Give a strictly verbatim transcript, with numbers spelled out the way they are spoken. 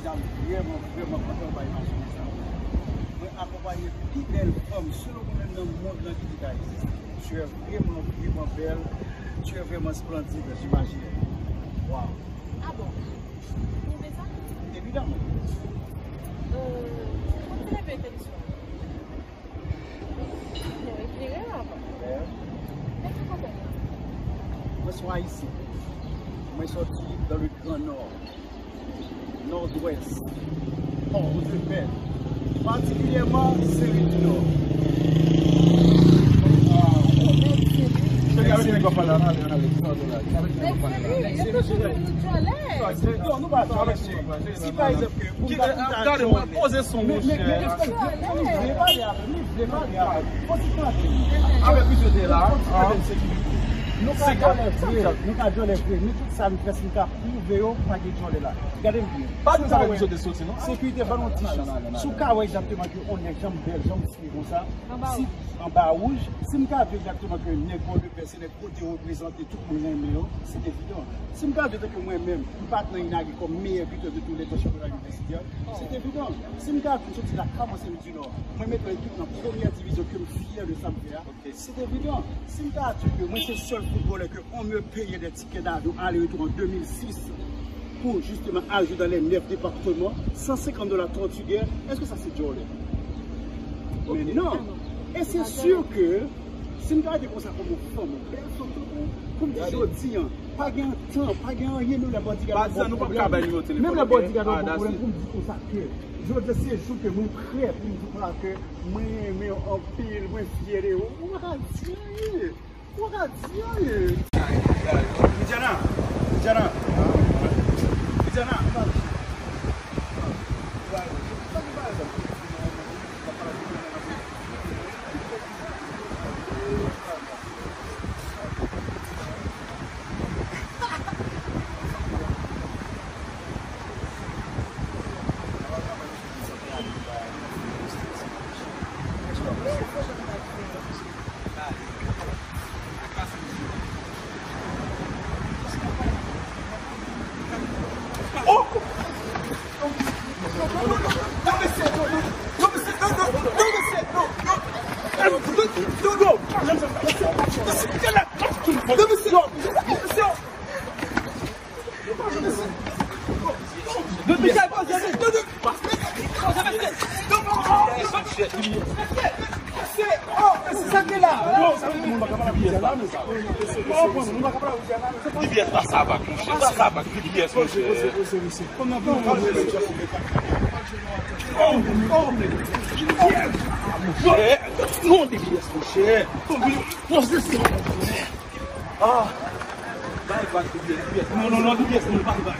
Sa m vrèman, vrèman kontan w bay imajine sa. Mwen akonpaye pi bèl fanm solo woman nan mond lan ki te ka egziste. Tu es vraiment, vraiment belle. Tu es vraiment splendide, j'imagine. Wow. Ah bon? Ou twouve sa? Evidaman. Euh, kontinye fè entèdiksyon. Non, eklere la, papa. Mwen se yon Ayisyen. Mwen sòti dans le Grand Nord, Nòdwès, Port-au-Prince, patikilyèman Seri di Nò. Non, nou pa djòlè. Si pa egzanp, Gade, mwen poze son, monchè. Men, men, men, men, men, li vle pale avè m, li vle pale avè m. Fò ti tande. Avèk misye te la. Fò ti tande, se ki. Nou ka djòlè vre, nou ka djòlè vre, men tout sa nou fè, si nou ka pwouve yo pa gen djòlè la. Gade m byen. Pa di sa avèk misye te soti, non? Sekirite, ban nou ti chans. Si w ka wè egzakteman ke on nèg jan m bèl, jan m sere konsa, si anba wouj, si m ka di egzakteman ke nèg Pòdepè se nèg kote reprezante tout moun renmen yo, se evidan. Si m ka di ke mwen menm, m pa t nan inage kòm meyè bitè de tou lè tan chanpyona inivèsitè, se evidan. Si m ka di m soti la, kòmanse m di non. Mwen mete yon ekip nan premyè divizyon ke m fyè de sa m fè a, se evidan. Si m ka di ke mwen se sèl foutbolè ke on me peye dè tikè davyon ale retou an de mil sis pou jisteman al jwe dans les neuf départements, san senkant dola trant sou dè, èske sa se djòlè? Men non. E se si ke si m ta rete konsa kòm yon fanm, yon bèl fanm tankou, pou m di jodi an, pa gen tan, pa gen anyen, menm lè bodyguard la ba w pwoblèm, menm lè bodyguard la ba w pwoblèm, pou m di konsa ke jodi an se jou ke mwen prè pou m di konsa ke mwen renmen w anpil, mwen fyè de ou. Ou pa ka di anyen. Ou pa ka di anyen. Widiana, Widiana, Widiana. Di pyès pa sa bak, monchè. Pa sa bak, di pyès, monchè. Non, di pyès, monchè. Ah, bay bak, di pyès, di pyès. Non, non, non, di pyès, non, pa bak.